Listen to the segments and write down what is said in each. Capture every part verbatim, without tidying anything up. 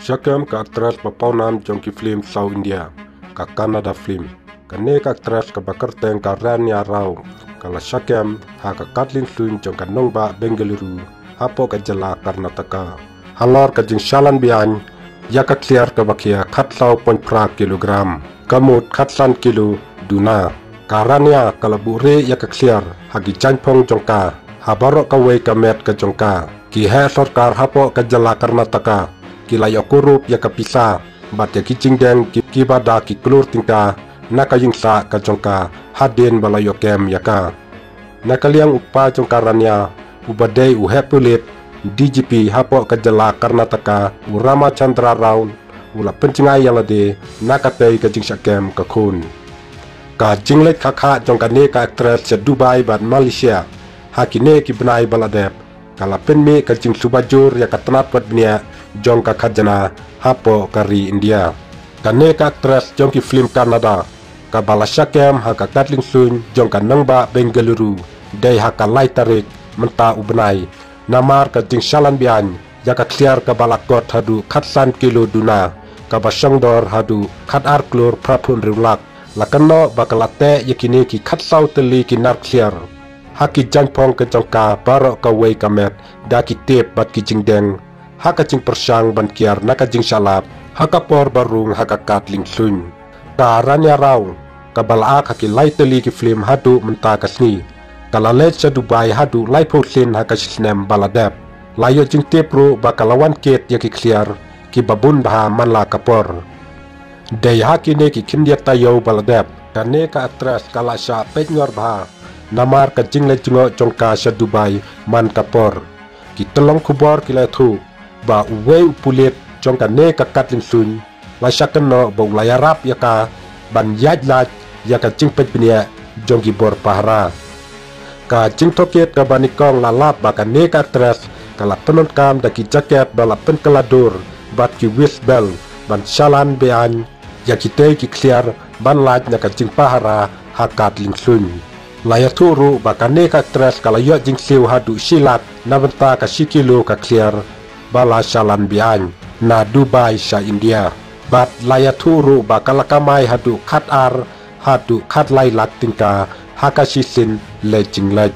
Shah kem ka actress ba pawnam jong ki film South India, ka Kannada film. Kane ka actress kaba kyrteng ka Rania Rao ka la shah kem ha ka kad lynghlun jong ka nongbah Bengaluru hapoh ka jylla Karnataka. Halor ka jingshalan beiñ ïa ka khliar kaba khia khatsaw point phra kilogram, ka mut khatsan kilo duna. Ka Rania ka la buhrieh ïa ka khliar ha ki jaiñphong jong ka ha baroh kawei ka met ka jong ka. Ki heh sorkar hapoh ka jylla Karnataka ki la ïoh kurup ïa ka pisa bad ïa ki jingdeng ki, kiba da ki klur tyngka na ka ïing sah ka jong ka hadien ba la ïoh kem ïa ka. Na ka liang u kpa jong ka Rania, uba dei u heh pulit, D G P hapoh ka jylla Karnataka, u Ramachandra Rao, u la pynjngai ïa lade na katei ka jingshah kem ka khun. Ka jingleit khakha jong kane ka actress sha Dubai bad Malaysia ha kine ki bnai ba la dep ka la pynmih ka jingsuba jur ïa ka tnat wat bniah jong ka khajna hapoh ka ri India. Kane ka actress jong ki film Kannada kaba la shah kem ha ka kad lynghlun jong ka nongbah Bengaluru dei ha ka lai tarik mynta u bnai, namar ka jingshalan beiñ ïa ka khliar kaba la kot haduh khatsan kilo duna, kaba shongdor haduh khatar klur phraphew hynriew lak. La kynnoh ba ka la teh ïa kine ki khatsaw tylli ki nar khliar ha ki jaiñphong ka jong ka baroh kawei ka met da ki tep bad ki jingdeng ha ka jingpyrshang ban kiar na ka jingshah lap ha ka por ba rung ha ka kad lynghlun. Ka Rania Rao kaba la ak ha ki lai tylli ki film haduh mynta ka sngi, ka la leit sha Dubai haduh laiphew sien ha ka shi snem ba la dep. La ïoh jingtip ruh ba ka la wan kit ïa ki khliar kiba bun bha man la ka por. Dei ha kine ki khyndiat taïew ba la dep, kane ka actress ka la shah peit ngor bha namar ka jingleit jngoh jong ka sha Dubai man ka por. Ki tyllong khubor ki la ïathuh ba uwei u pulit jong kane ka kad lynghlun la shah kynnoh ba u la ïarap ïa ka ban ïaid lait ïa ka jingpeit bniah jong ki bor pahara. Ka jingtohkit kaba nyngkong la lap ba kane ka actress ka la pyndonkam da ki jaket ba la pynkylla dur bad ki waist belt ban shalan beiñ ïa kitei ki khliar ban lait na ka jingpahara ha kad lynghlun. La ïathuh ruh ba kane ka actress ka la ïoh jingsiew haduh shi lak na bynta ka shi kilo ka khliar ba la shalan beiñ na Dubai sha India. Bad la ïathuh ruh ba ka la kamai haduh khatar haduh khatlai lak tyngka ha ka shi sien leit jingleit.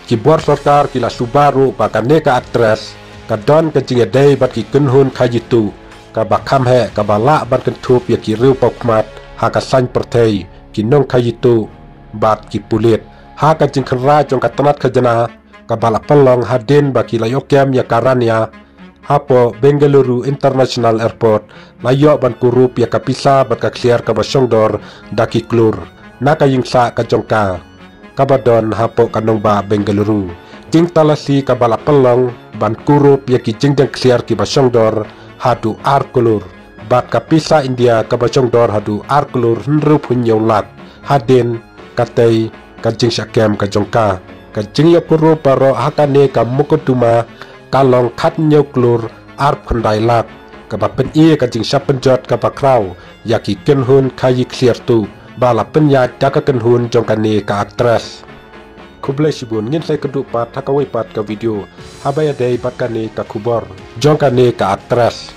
Ki bor sorkar ki la suba ruh ba kane ka actress ka don ka jingïadei bad ki kynhun khaïi tuh kaba kham heh kaba lah ban kynthup ïa ki riew paw khmat ha ka saiñ pyrthei, ki nongkhaïi tuh bad ki pulit. Ha ka jingkhynra jong ka tnat khajna kaba la pynlong hadien ba ki la ïoh kem ïa ka Rania hapoh Bengaluru International Airport, la ïoh ban kurup ïa ka pisa bad ka khliar kaba shongdor da ki klur na ka ïing sah ka jong ka kaba don hapoh ka nongbah Bengaluru. Jingtalasi kaba la pynlong ban kurup ïa ki jingdeng khliar kiba shongdor haduh ar klur bad ka pisa India kaba shongdor haduh ar klur hynriewphew hynñiew lak hadien katei ka jingshah kem ka jong ka. Ka jingïoh kurup baroh ha kane ka mukotduma ka long khathynñiew klur arphew khyndai lak, kaba pyni ka jingshah pynjot kaba khraw ïa ki kynhun khaïi khliar tuh ba la pynïaid da ka kynhun jong kane ka actress. Khublei shibun, ngin sa ïakynduh pat ha kawei pat ka video haba ïadei bad kane ka khubor jong kane ka actress.